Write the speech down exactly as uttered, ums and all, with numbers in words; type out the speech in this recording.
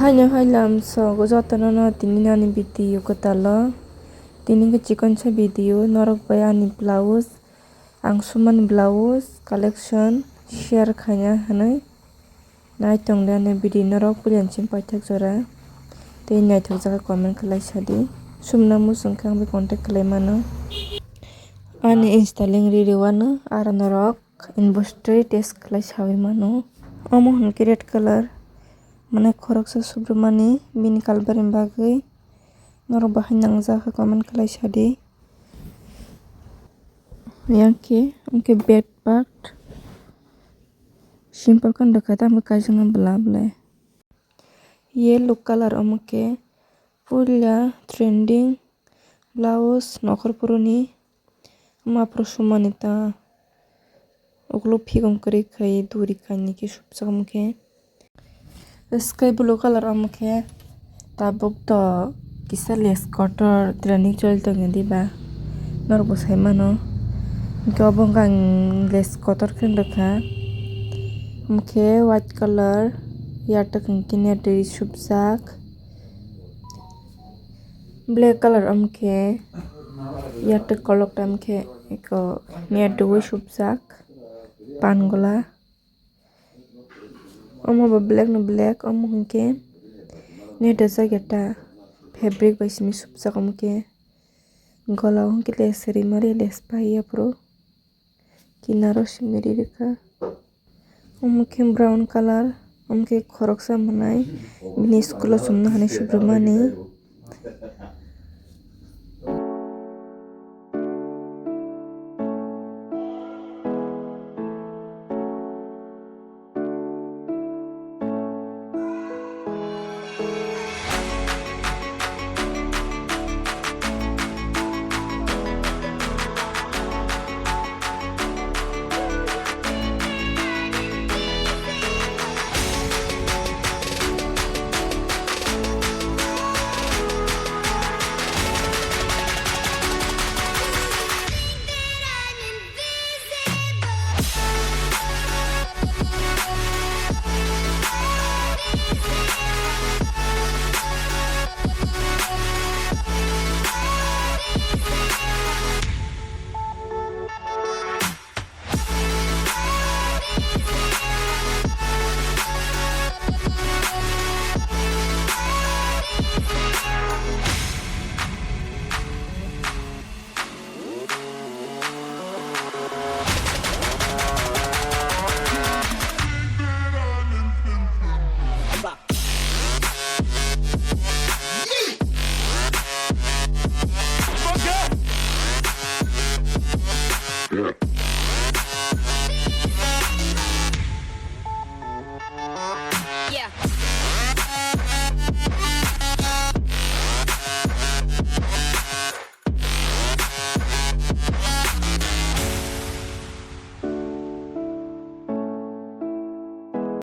Haino hai lamsok jotono no tini ani video kwtalo. Tini khe chikon sa video norok bai ani blouse, ang sumani blouse collection share khaina hwnwi. Naitong de ani video norok puila chini paithak jora. Tei naithok jaga comment khlai sadi. Sumna muchung khe ang bai contact khlai mano. Ani Insta link riri wano aro norok inbox tei text khlai sawi mano. Omo hwnkhe red color, mane khoroksa subrumani bini kalbarni bagwi. Norok bahai nangjak khe comment khlai sadi. Yang khe, hwnkhe bed part. Simple khe rwkha tamo kaijak no bwla bwlai. Yellow color omo khe puila trending blouse nokhor phuruni. Omo aphuru sumani ta ukuluk phigong kwrwi khai duri kainwi khe supjak omo khe. Sky blue color omo khe tabuk to kisa lace kotor trending choli tongya diba norok bo sai mano. Hwnkhe obo wngkha ang lace kotor khe rwkha. Omo khe white color yarwk hwnkhe net rwi supjak. Black color omo khe yarwk kolok tam khe eko net rwi supjak pan gola. Omo bo black no black, omo hwnkhe net rwjak ya ta fabric bai simi supjak omo khe gola o hwnkhe lace rimari lace pai ya phuru. Kinaro simi ri rwkha. Omo khe brown color, omo khe khoroksa mwnai, bini school o chumna hinwi subrumani.